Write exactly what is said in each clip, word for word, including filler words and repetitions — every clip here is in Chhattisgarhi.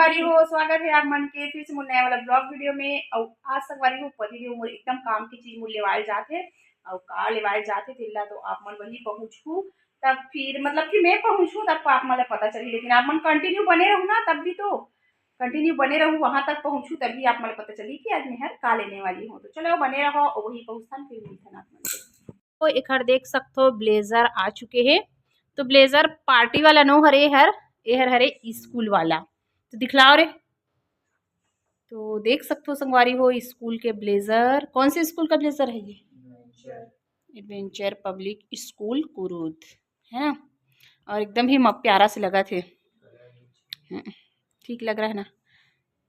संगवारी हो, स्वागत है आप मन के फिर से मोर नया वाला ब्लॉग वीडियो में। अउ आज संगवारी हो, पति देव मोर एकदम काम की चीज मोर लेवाल जात है, अउ का लेवाल जात है तेला तो आप मन वही पहुँचू, तब फिर मतलब कि मैं पहुँचू तब आप मन ला पता चली, लेकिन आप मन कंटिन्यू बने रहू ना, तब भी तो कंटिन्यू बने रहू, वहां तक पहुँचू तभी आप मन ला पता चली कि आज मैं हर का लेने वाली हूँ। तो चलो बने रहो, वही पहुँचथन फिर मिलथन आप मन से। तो एखर देख सकथो ब्लेजर आ चुके हे। तो ब्लेजर पार्टी वाला नो हरे, एहर एहर हरे स्कूल वाला। तो दिखलाओ रे। तो देख सकथो संगवारी हो स्कूल के ब्लेजर। कौन से स्कूल का ब्लेजर है ये? एडवेंचर पब्लिक स्कूल कुरुद, है ना। और एकदम ही म-, प्यारा से लगा थे। हम्म, ठीक लग रहा है ना।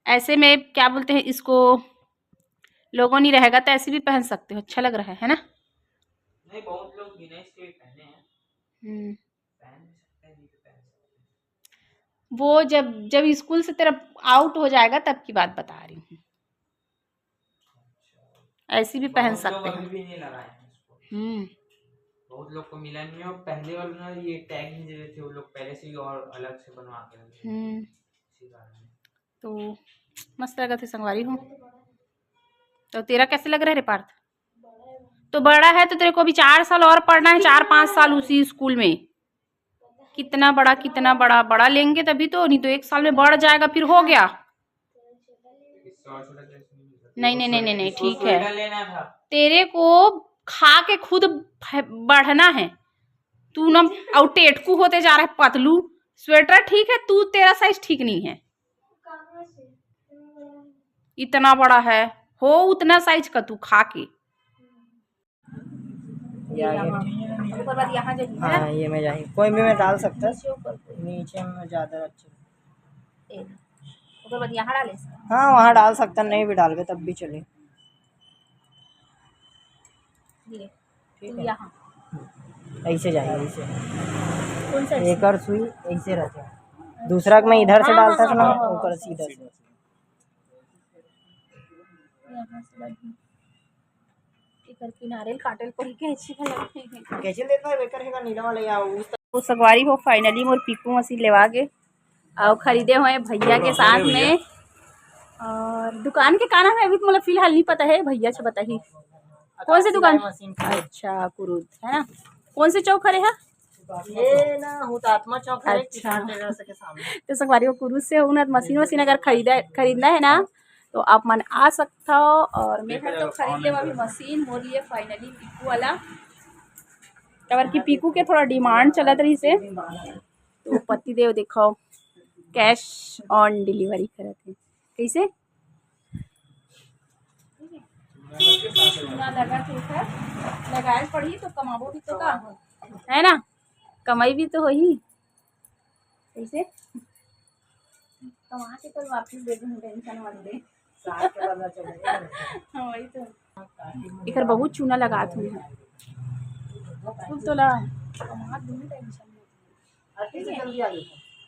ऐसे में क्या बोलते हैं इसको, लोगों नहीं रहेगा तो ऐसे भी पहन सकते हो, अच्छा लग रहा है, है ना। नहीं, बहुत लोग बिना इसके भी पहने हैं। हम्म। पहन भी सकते हैं, नहीं तो पहन सकते हैं। वो जब जब स्कूल से तेरा आउट हो जाएगा तब की बात बता रही हूँ। ऐसी भी पहन बहुत लोग सकते अभी हैं। भी नहीं लगाए हैं इसको। हम्म। बहुत लोग को मिला नहीं है, और पहले वाला ना ये टैग नहीं दे रहे थे वो लोग, पहले से ही और अलग से बनवा के रखे थे। हम्म। इसी कारण। तो मस्त लगा थे संगवारी हो। तो तेरा कैसे लग रहा है रे पार्थ? तो बड़ा है तो तेरे को अभी चार साल और पढ़ना है, चार पाँच साल उसी स्कूल में। कितना बड़ा, कितना बड़ा, बड़ा लेंगे तभी तो, नहीं तो एक साल में बढ़ जाएगा फिर हो गया। नहीं नहीं नहीं नहीं नहीं, ठीक है। तेरे को खा के खुद बढ़ना है। तू ना और टेटकू होते जा रहा है, पतलू। स्वेटर ठीक है, तू, तेरा साइज ठीक नहीं है। इतना बड़ा है, हो उतना साइज का तू खा के। ये आगे। ऊपर वाली यहाँ जो है। हाँ, ये में जाएंगे, कोई भी में डाल सकता है। नीचे ऊपर। नीचे में ज़्यादा अच्छा। ऊपर वाली यहाँ डाले। हाँ, वहाँ डाल सकता है, नहीं भी डालबे तब भी चले। ठीक है। यहाँ। ऐसे जाएंगे, ऐसे। कौन सा? एक और सुई ऐसे रहता है, दूसरा में इधर से हाँ, डालता हाँ, था ना, हाँ, हाँ, ऊपर हाँ, सीधा से। एकर किनारे ल काटे ल पड़ी, कैंची ह लगथे। कैंची लेत भाई, एकर हेगा नीला वाला या उस। तो संगवारी हो, finally मोर पीकू मशीन लेवा गे, अउ खरीदे हुए भैया के साथ में। और दुकान के का नाम है अभी तो मोला फिलहाल नहीं पता है, भैया से बताही। कौन से दुकान? अच्छा, कुरुद है ना। कौन से चौक हरे है? ये ना हुतात्मा चौक है, अच्छा। किसान टेलर्स के सामने। तो संगवारी हो, कुरुद से हूँ ना, मशीन वशीन अगर खरीदा, खरीदना है ना, तो आप मन आ सकता हो। और मैं हर तो खरीद लेवा अभी मशीन मोर लिए finally पीकू वाला, काबर कि पीकू के थोड़ा demand चलत रहिस हे। तो पति देव देखो, cash on delivery करत हे। कैसे? चूना लगा थे, लगाए पड़ी तो कमाबो भी तो का, है ना? कमाई भी तो होही। कैसे? कमा के तो वापस दे दूँ, tension मत ले। हाँ, वही तो। एकर बहुत चूना लगात हूँ। फूल तो ला, कमा दूँ, tension मत ले। ठीक है?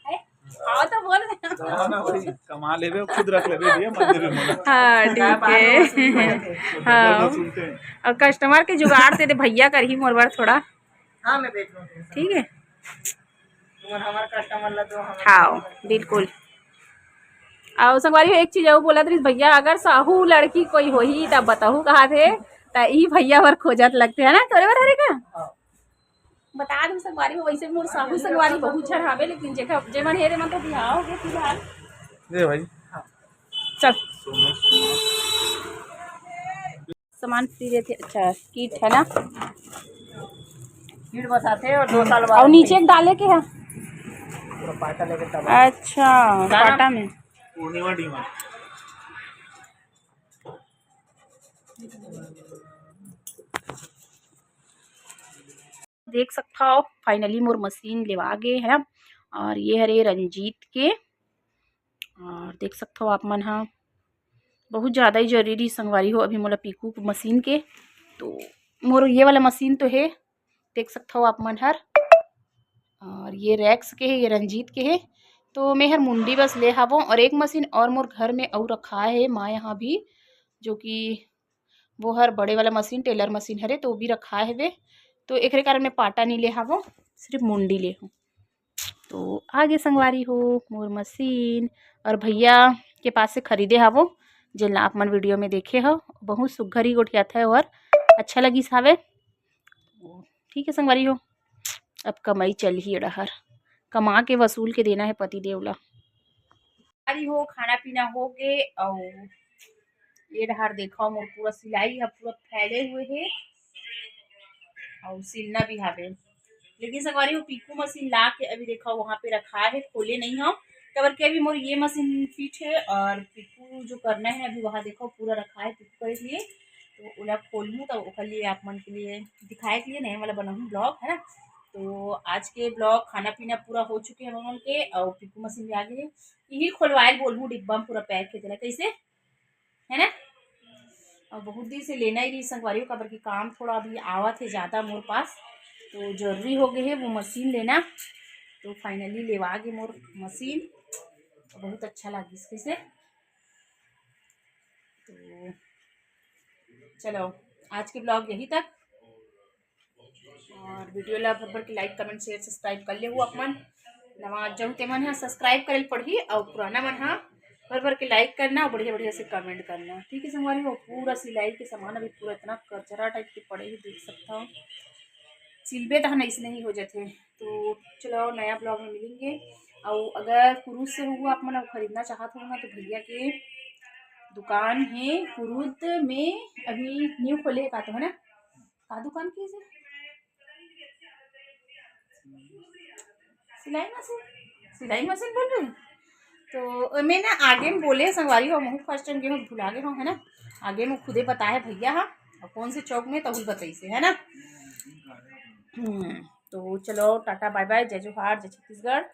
है? हाँ, तो बोल रहे हैं। हाँ, ना भाई, कमा लेबे, खुद रख लेबे भैया, मत देबे मोला। हाँ, ठीक है। हाँ। और customer के जुगाड़ दे दे भैया, करही मोर बर थोड़ा। हाँ, मैं देख लूँ, tension ठीक है। तुमन हमार customer ला दो, हमार हाँ, customer। बिल्कुल। अउ संगवारी हो, एक चीज अउ बोलत रहिस भैया, अगर साहू लड़की कोई होही त बताहू कहा थे, त ई भैया बर खोजत लगथे, है ना? तोरे बर हरे का? हाँ। बता दूँ संगवारी हो, वैसे भी मोर साहू संगवारी बहुत झन हावे, लेकिन जेकर, जेमन हे, तेमन तो बिहाव हो गे फिलहाल। दे भाई। हाँ। चल। सामान free रहथे। अच्छा, kit है ना? Kit बस आथे और दो साल बाद और नीचे एक डाले के है? पूरा पाटा लेके तब। अच्छा, क्या नाम? पाटा में। पूर्णिमा डीमा। देख सकथव, finally मोर मशीन लेवा गे है ना। और ये हरे रंजीत के, और देख सकथव आप मन ह, बहुत ज़्यादा ही जरूरी संगवारी हो अभी मोला पीकू मशीन के। तो मोर ये वाला मशीन तो हे, देख सकथव आप मन हर। और ये रेक्स के हे, ये रंजीत के हे। तो मैं हर मुंडी बस ले हावों और एक मशीन और मोर घर में अउ रखा है माँ यहाँ भी, जो कि वो हर बड़े वाला मशीन, टेलर मशीन हरे, तो वो भी रखा है वे। तो एकरे कारण मैं पाटा नहीं ले हावों, सिर्फ मुंडी ले हूँ। तो आगे संगवारी हो मोर मशीन, और भैया के पास से खरीदे हवो, जेला आप मन वीडियो में देखे हो, बहुत सुग्घर ही गोठियाथे और अच्छा लगिस हावे। ठीक है संगवारी हो, अब कमाई चलही, एडहर कमा के वसूल के देना है पति देव ला। संगवारी हो, खाना पीना हो गे, अउ ये डहार देखो, मोर पूरा सिलाई ह पूरा फैले हुए हे, अउ सिलना भी हावे। लेकिन संगवारी हो, पीकू मशीन ला के अभी देखो वहाँ पे रखा है, खोले नहीं हो, काबर कि अभी मोर ये मशीन फिट है और पीकू जो करना है अभी वहाँ देखो पूरा रखा है पीकू करे लिए। तो ओला खोलूँ तो ओकर लिए आप मन के लिए दिखाए के लिए नया वाला बनाऊँ ब्लॉग, है ना। तो आज के ब्लॉग खाना पीना पूरा हो चुके हे हमन के, अउ पीकू मशीन भी आ गए है। यही खोलवाए बोलूँ, डिब्बा में पूरा पैक है तेला, कैसे, है ना। और बहुत दिन से लेना ही रही संगवारी हो, काबर कि काम थोड़ा अभी आवत है ज़्यादा मोर पास, तो जरूरी हो गए है वो मशीन लेना। तो फाइनली लेवा गे मोर मशीन, बहुत अच्छा लागिस कैसे। तो चलो, आज के ब्लॉग यही तक, और वीडियो ला भर भर के लाइक, कमेंट, शेयर, सब्सक्राइब कर लेहू आप मन। नवा जहू ते मन ह सब्सक्राइब करे ल पड़ही, और पुराना मन ह भर भर के लाइक करना और बढ़िया बढ़िया से कमेंट करना, ठीक है संगवारी हो। पूरा सिलाई के सामान अभी पूरा इतना कचरा टाइप के पड़े ही, देख सकता हो, सिलबे तहन ऐसे नहीं हो जाते। तो चलो, नया ब्लॉग में मिलेंगे। और अगर कुरुद से हुआ आप मन खरीदना चाहत हो ना, तो भैया के दुकान है कुरुद में, अभी न्यू खोले का तो, है ना। का दुकान की से? सिलाई मशीन, सिलाई मशीन बोल रही। तो मैं ना आगे में बोले संगवारी हो, महू फर्स्ट टाइम गे हो, भुला गे हो, है ना। आगे में खुदे बताए भैया हा, और कौन से चौक में तहुल बताई से, है ना। हम्म, तो चलो, टाटा बाय बाय, जय जोहार, जय छत्तीसगढ़।